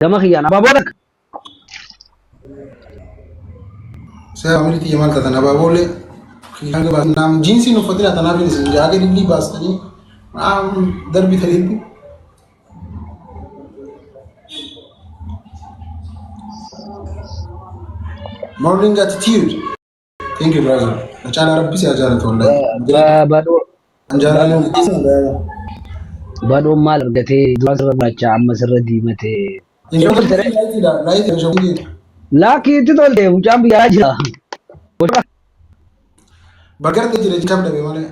Gama kiyyaan abaaboo takka. Seera family tiyya maal taatan abaaboolee naam jiinsiin uffatina tanaaf isin jaaga dillii baastanii naam darbitanitti. Morning attitude. Thank you brother. Na caalaa rabbi si haa jaalatu wallahi. Badhoo An jaalala badhoon maal argatee duraan sirra gurraacha amma sirra diimatee. Laakii itti tolte mucaan biyyaa jira. Bargarte jira jechaa dhabe malee.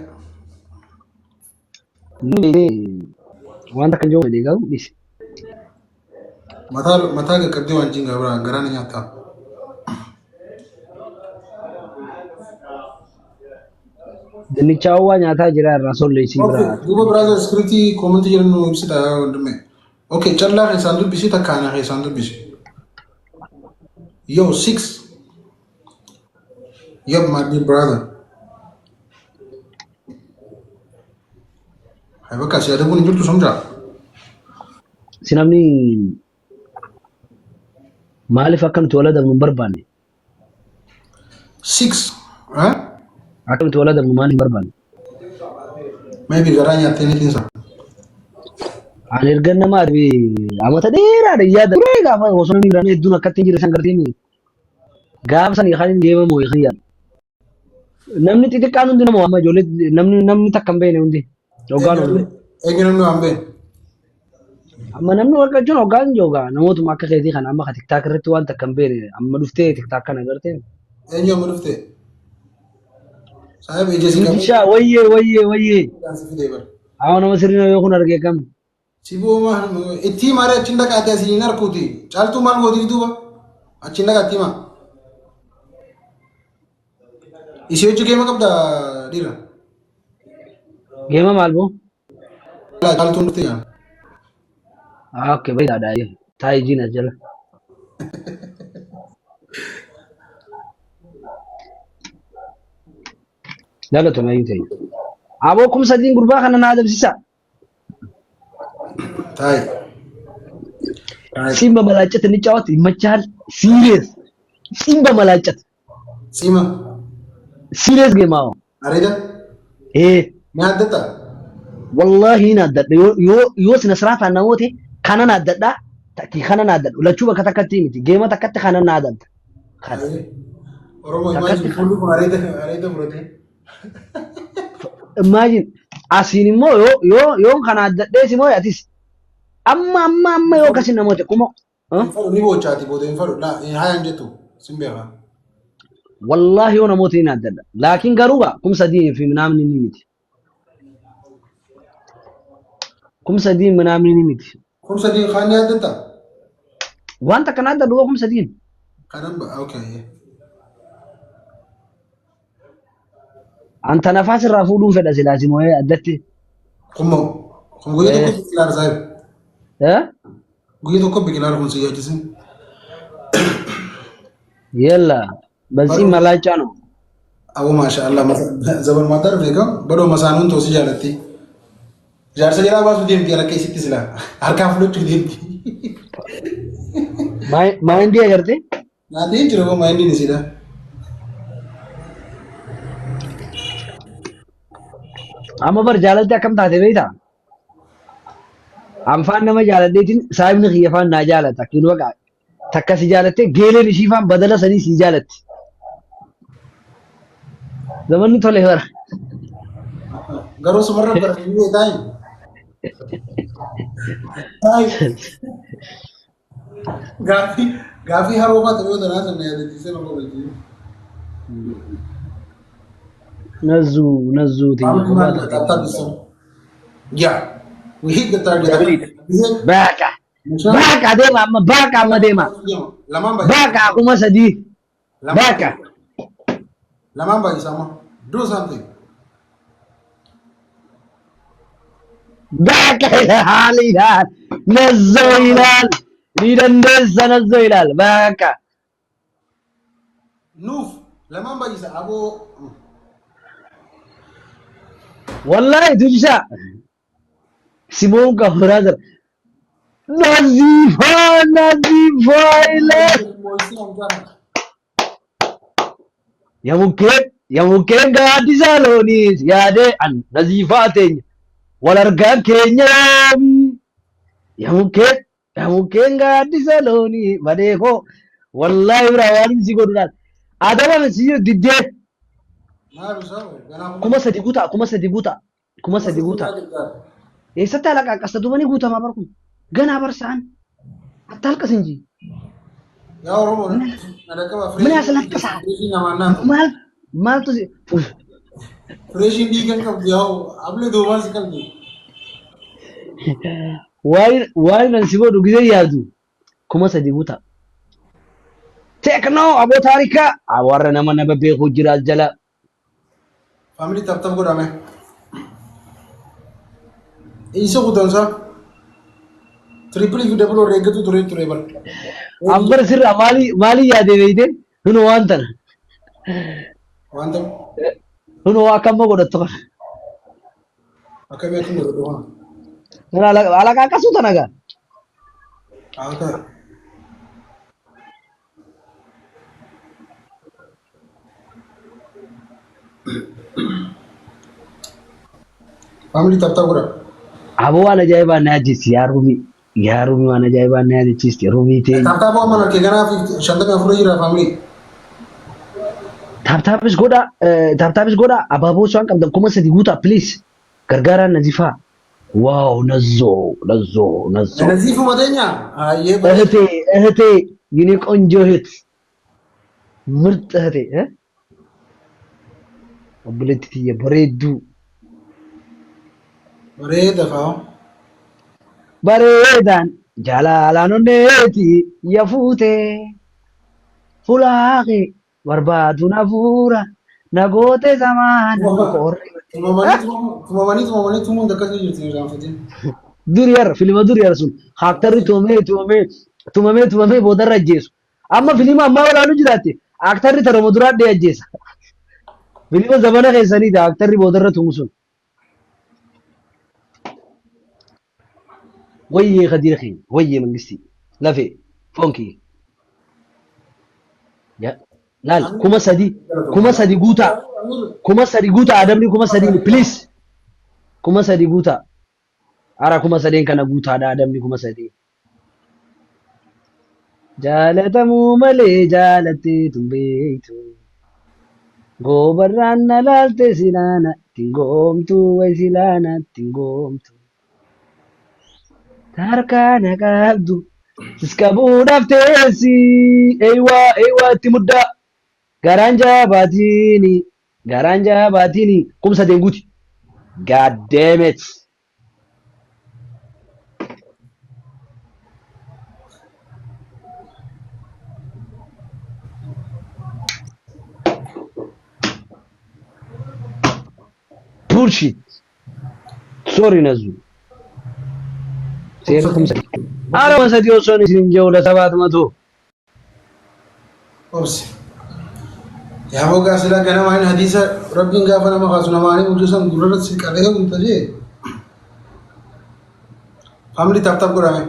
Wanta kan jiru malee garuu dhisi. Mataa mataa qaqqabdee waan jingaa biraa garaa na nyaataa. Dinnicha hawwaa nyaataa jira irraa solleessii Okay, biraa. duuba brother scriptii commentii jedhan nu ibsita wandime. Okay, callaa keessaan dubbisi takka ana keessaan dubbisi. Yo, six. Yep, my dear brother. Hai bakka si adabuun hin jirtu somjaa. Si namni maaliif akka nuti wal adabnu hin barbaanne? Six. Huh? Akka nuti wal adabnu maaliif hin barbaanne? Maybe garaa nyaattee ni tinsa. Ani erga nama adabe amata dheeraadha yaada ture gaafa osoo namni biraan hedduun akkatti hin jirre san gartee gaafa san kan hin deemamu kan yaadu. Namni xixiqqaan hundi nama amma ijoollee namni namni takka hin beekne hundi hoggaan oolu. Eenyu namni waan beekne. Amma namni warqa jechuun hoggaan joogaa namootuma akka keetii kana amma ka tiktaak irratti waan takka hin beekne amma dhuftee tiktaak kana agartee. Eenyu amma dhufte? Saayib ija si qabee Guddishaa wayyee wayyee wayyee. si fidee bara. Amma nama sirrii yoo kun argee kam. Siboo itti himaa achiin dhaqaate asiin hin arkuuti. Caaltuu maal gootiif duuba? Achiin dhaqaatti himaa. Isii hojii geema qabda dhiira. Geema maal boo? Caaltuun dhufte yaa. Ah, okay, bareedaadha. Taa'ii jiin as jala. Galatuma iyyuu ta'e. Aboo 3000 gurbaa kana naa adabsiisa. Taayi. Taayi. ጺም በመላጨት እንጫወት ይመችሃል? ሲሪየስ ጺም በመላጨት Siima. ሲሪየስ ጌም። አዎ Areeda. ee Ni addatta. wallahi hin addadha yoo yoo yoo sina siraataan namoota kanan addadha takki kanan addadhu lachuu bakka takkatti miti geema takkatti kanan na adadda kana Oromoo takkatti imagine fuulli kun areeda areeda murate. Imagine asiin immoo yoo yoo yoo kana addadhees immoo atis amma amma amma yoo akkasin namoota kuma Hin fadhu ni boochaati booda hin fadhu. Laa hin hayan jettu sin beeka. Wallahi yoo namoota hin addadha laakiin garuu gaa 3000 fi minaamni ni miti 3000 minaamni ni miti. 3000 kaan ni addatta. Wanta kana addadhu 3000. Kanan okay. Anta nafaas irraa fuudhuun fedha silaa si moo'ee addatti. Kummoo. Kun guyyaa tokko biqilaara saayib. Eh? Guyyaa tokko biqilaara kun si yaachisin. Yalla. Balsii malaachaa no. Abu maasha Allah zaban maatar beekam badoo masaanuun toosi jaalatti. Jaarsa jalaa baasuu deemti harka isitti silaa harkaa fudhachuu deemti. Maayindii agartee? Naatiin jira koo maayindiin isiidha. Amma bar jaalalti akkam taate beektaa? Anfaan nama jaaladheetiin saahibni kiyya faan naa jaalata. Kiin waqa takka si jaalattee geeleen ishii faan badala sanii si jaalatti. Zamanni tole bara. Garuu sumarra baratanii beektaa? Taayi. Gaaffii gaaffii haroo baate yoo tanaa sana yaadachiisee nama wajjin. Nazuu nazuu tiyya Maal kophaa maal taate. tap tap Yeah, we hit the target. Dabiliidha. Baaka baaka deema amma baaka amma deema. Lamaan baay'isa. Baaka 3000 baaka. Lamaan baay'isa amma. Do something. Baaka ilaal ilaal nazzoo ilaal ni dandeessa nazzoo ilaal baaka. Nuuf lamaan baay'isa aboo. Wallahi tujisha simoon qaba brother. Naziifaa Naziifaa illee. Yamukkeen yamukkeen gaaddisaa looniis yaadee an Naziifaa teenya wal argaan keenya yoomi. Yamukkeen yamukkeen gaaddisa loonii badee koo wallaahi biraa waan inni si godhu laal. Adaba si diddee 3000 guutaa 3000 guutaa 3000 guutaa. Eessatti haala qaaqqasta duuba ni guutamaa bar kun. Ganaa bar sa'an. Atta halqas hin jiru. Yaa Oromoo na dhaqqaba Min yaasalaqqasa. fireeshiin namaan naatu. Maal maaltu si Fireeshiin dhiigan qabdi yaa ablee duubaan si qabdi. waan waan nan si godhu gizee yaadu 3000 guutaa. Teeknoo aboo taarikaa warra nama nama beeku jira as jala. Family tap tap godhame. Isa kutansa. Triple fi double warra eeggatu ture ture bar. Ambar sirraa maalii maalii yaadee beeyte hunoo waan tana Wanta hunoo akka amma godhattu kana. akkamii akkum godhatu kana. Kana alaqaa akkasuu tana gaa. Haa ta'e. Family tap tap godha. Aboo waan ajaa'ibaa na yaadchiisti yaa Ruumii. Yaa Ruumii waan ajaa'ibaa na yaadachiisti Ruumii teenya. Tap tap amma harkee ganaa 54 jira family. Taaptaapis godha taaptaapis godha abaaboo waan qabdan 3000 guutaa please gargaaraan Nazifaa. Waaw nazzoo nazzoo nazzoo. Naziifuma teenya. Ayyee እህቴ እህቴ የኔ ቆንጆ እህት ምርጥ እህቴ እ obboleetti tiyya bareedduu Bareeda fa'aa. bareedaan jaalalaan onneeti ya fuute fuulaa kee Barbaaduun hafuura na goote zamaana qorri. Tumamanii tumamanii tumuun akkasii jirti hin irraanfatin. Duri yarra filima duri yarra sun haaktarri tumamee tumamee tumamee tumamee boodarra ajjeesu. Amma filima ammaa walaalu jiraatte haaktarri taroma duraa dhee ajjeesa. Filima zamana keessaniiti haaktarri boodarra tumu sun. Wayyee Khadiira keenya wayyee mangistii lafee foon kiyya. Ya, laal 3000 3000 guutaa 3000 guutaa adabni 3000 please 3000 guutaa ara 3000 kana guutaadha adabni 3000. Jaalatamuu malee jaalatteetu hin beektu. Goobarraan na laalte silaana ittiin goomtu way silaana ittiin goomtu. Tarkaa na qabdu sis qabuudhaaf teessi eeywaa eeywaa itti muddaa garaan jaabaatiini garaan jaabaatiini 3000 guuti. God damn it. Bullshit. Sorry Nazu. Seera 3000. Ara 3000 osoo isin jiru ለሰባት መቶ Obsi. Yaa bogaa silaa ganamaan hadiisa rabbiin gaafa nama kaasu namaanii hojii san gurra si qabee humta jee. Family tap tap godhame.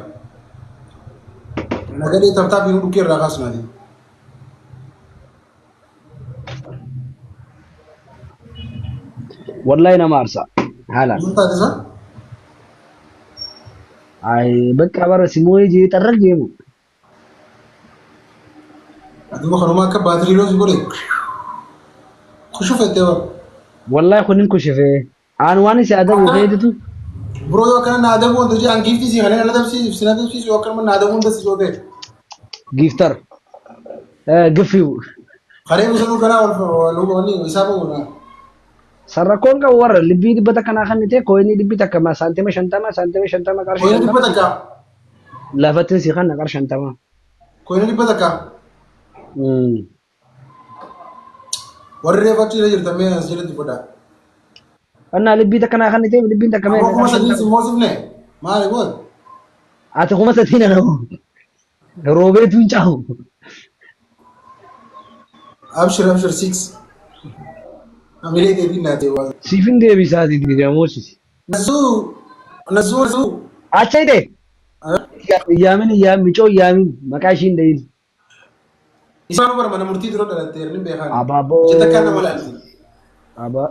Nagalee tap tap hin dhukkee irraa kaasnaati. Wallahi nama aarsa. Haalaan. Maal taate isaa? Ay bakka bara simooyee jee xarrag jeemu. Aduuba kanuma akka baatirii loosi godhe. Kushufette bara. Wallahi kun hin kushifee. Aan waan isi adabu feetitu. Bro yoo akkana na adabuu wanta jee an giiftii sii kanneen na adabsiisu si na adabsiisu yoo akkanuma na adabuu hunda si yoo ta'e. Giiftar. Giffiu. Karee busanuu ganaa wal wal wanni isaa ba'u na. San rakkoon qabu warra libbii dhibba takka naa kennite kooyinii dhibbi takka ma saantima 50 saantima 50 qarshii Koyina dhibba 50 takka. lafatin si kanna qar 50. Koyina dhibba takka. Warri reefu achi irra jirtan mee as jalatti godhaa. Annaa libbii takka naa kennite libbiin takka Ammoo meeqa kuma qar sadiin 50. si moosifne maali bood? Ati 3000 na nama. Roobeetu hin caahu. Abshir abshir six. Amilee teetiin naa ta'e waan. Siif hin deebisaati diidamoosisi. Nazuu nazuu nazuu. Acha ite. Iyyaamin iyyaamin micoo iyyaamin maqaa ishii hin dhayin. Isaan bara mana murtii dura dhalatte erni beekaan. Abaaboo. Ija takkaan nama laalti. Aba.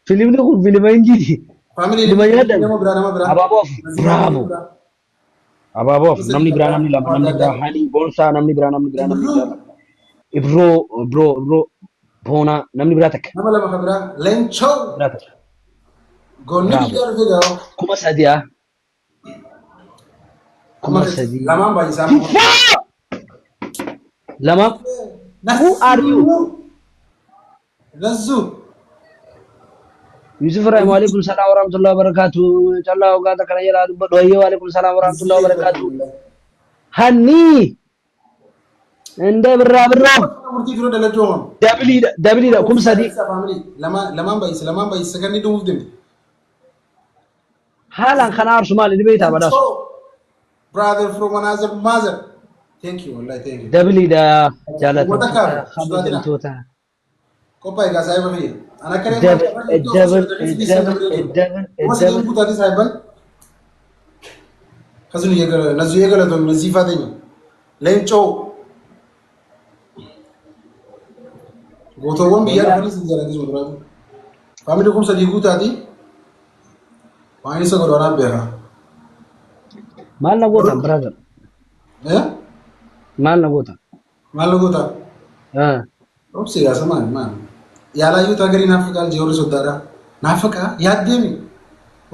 Filimni kun filima hindiiti. Faamilii Filima nyaadan. nama biraa nama biraa. Abaaboo afur. Bravo. Abaaboo afur. Namni biraa namni lama namni biraa hani boonsaa namni biraa namni biraa namni biraa. Ibroo ibroo ibroo boonaa namni biraa takka. Nama lama kan biraa. Leencoo. Biraa takka. Goonni Bravo. biyyaa dhufe gaa. 3000 haa. 3000. Lamaan baay'isaa. Lama. Who are you? Nazzu. Yusuf Ibrahim waalaikum salaam warahmatullahi wabarakatuh. Callaa hoggaa takka na jalaa dubbadhu. Hayyee waalaikum salaam warahmatullahi wabarakatuh. Hanni እንደ ብራ ብራ Murtii dura dalachuu hoon. Dabiliidha dabiliidha 3000. Lamaan baay'isa lamaan baay'isa saganni dhumuuf deemte. Haalaan kana aarsu maali ni beektaa badhaasu. Brother from another mother. Thank you, wallahi thank you. Dabiliidha jaalatamtoota kabajamtoota. Qophaa'e gaa saayiba kiyya. Ana akka Double, double, double, double, double. Guutaati saayiban. Kasinu eegala nazu eegala toon naziifaa teenya. Leencoo. Gootoowwan biyyaa dhufanii sin jaallatanii duraatu. Faamilii 3000 guutaati. Waan isa godhu anaan beeka. Maal na gootan brother? Eh? Maal na gootan? Maal na goota? Ah. Obsi yaa samaan maal? Yaalaayyuu taa garii naaf faqaa jeorri soddaadha. Naaf faqaa yaaddeemi.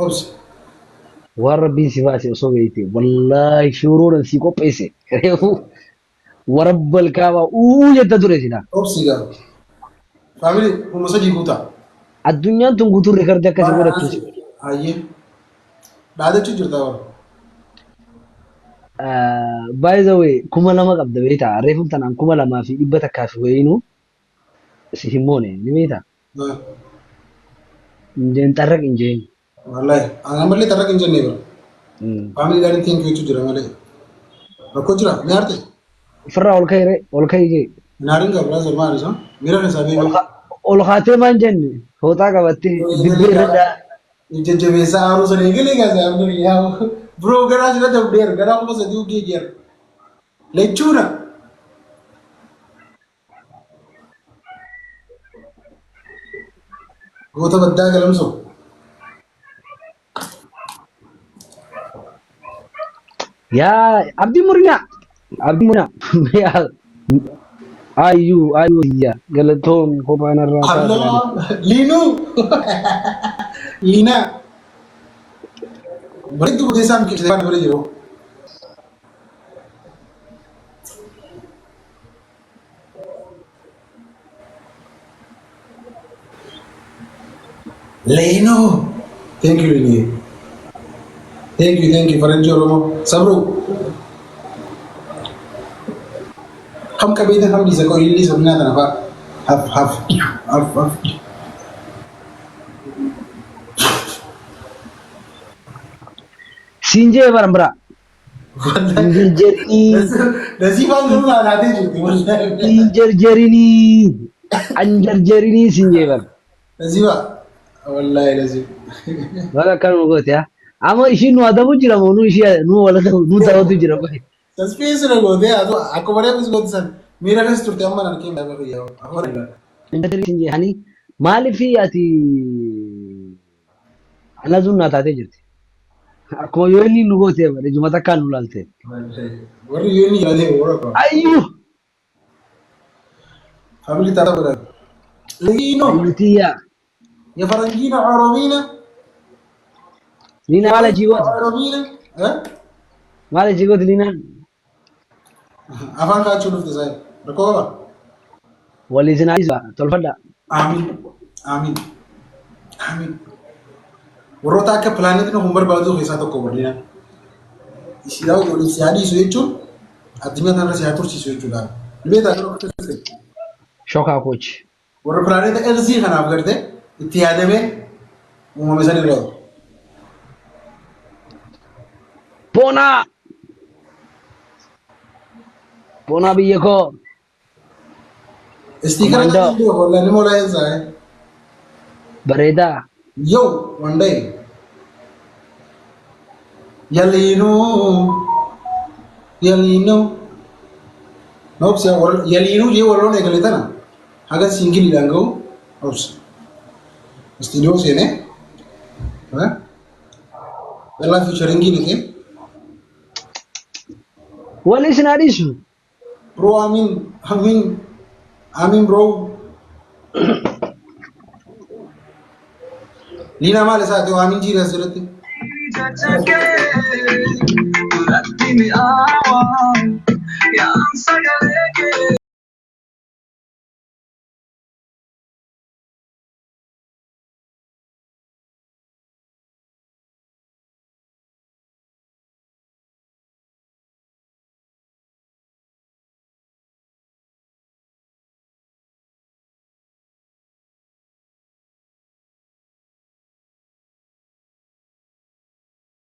Obsi. Waan rabbiin si baase osoo beekte wallaahi shuuruudhaan si qopheesse reefu warabbal kaabaa uu jetta ture silaa. Obsi gaa. Faamilii 3000 guutaa. Addunyaan tun guutuun riikardii akkasii godhattu. Hayyee. Dhaadachuu jirta bara. By the way 2000 qabda beektaa reefuun tanaan 2100 fi wayiinuu si hin moone ni beektaa. Injeen xarraq injeen. Wallahi. Ana malee tarraq hin jenne bara. Faamiliidhaan thank you jechuu jira malee. Rakkoo jira ni aarte. Ofirraa ol ka'e ol ka'e jee. Naarin qaba brother maal isa? Miira keessaa beeku. Ol kaatee maan jenne fooxaa qabattee dibbee irra dhaa. Jajjabeessaa aaruu sana eegalee gaasa yaabni yaa bro garaa sirra dabdeer garaa 3000 uggee jeer. Lechuuna. Goota baddaa galamsoo. Yaa abdii murinaa abdii murinaa yaa ayyuu ayyuu yaa galatoon kophaan irraa Allah Liinuu. Liinaa. Bareedduu buteessaa biqilchite waan bira jiru. Leenoo. Thank you Liinii. Thank you thank you faranjii Oromoo. Sabruu. Kam qabeeta kam dhiisa qoyilli sabinaa tana fa'a. Haf haf haf haf. Siin jee baran biraa. Hin jarjarinii. Nasiifaan garuu laalaatee jirti. Hin jarjarinii. An jarjarinii siin jee bara. Nasiifa. Wallaahi nasiif. Baga akkanuma goote haa. Amma ishiin nu adabu jira moo nu ishii nu wal adabu nu taphatu jira qoy. Saspiinsi na gootee haa ta'u akkuma reefus goote san miira keessa turte amma nan keenya lafa kiyyaa. Hin jarjarinii siin jee hani maaliif ati Ana naa taatee jirti. Akkuma yoo inni nu gootee bare ijuma takkaan nu laalte. Warri yoo inni jaalatee warra qaba. Ayyuu! Family taata godhan. Liino Ayyuu tiyya. ya faranjiina oromiina. Liina maal achii gooti? Oromiina. Maal achii gooti Liinaan? Afaan kaachuu dhufte saayib. Rakkoo qaba? Walii isin haa tolfadha. Amiin. Amiin. Amiin. Warroota akka pilaaneetiin kun barbaadu keessaa tokko warreen. Isiyaa waliin si haa dhiisu jechuun addunyaa kanarra si haa tursiisu jechuudha. Ni beektaa yeroo akkas ta'e. Shokaa koochi. Warra pilaaneeta Erzii kanaaf garte itti yaadamee uumame san irraa. Boonaa! Boonaa biyya koo. Istiikara Komandoo. kan jiru wallahi ni moolaa eessaa. Bareedaa. Yo one day. Yaliinuu yaliinuu na obsi yaliinuu jee walloon eegale tana haga siingiliidhaan ga'u obsi. Istiidiyoo seenee yallaa fiicharingii naqee. Wal isin haa dhiisu. Bro amiin amiin amiin bro. Liinaa maal isaa ta'u amiin jiiri asirratti.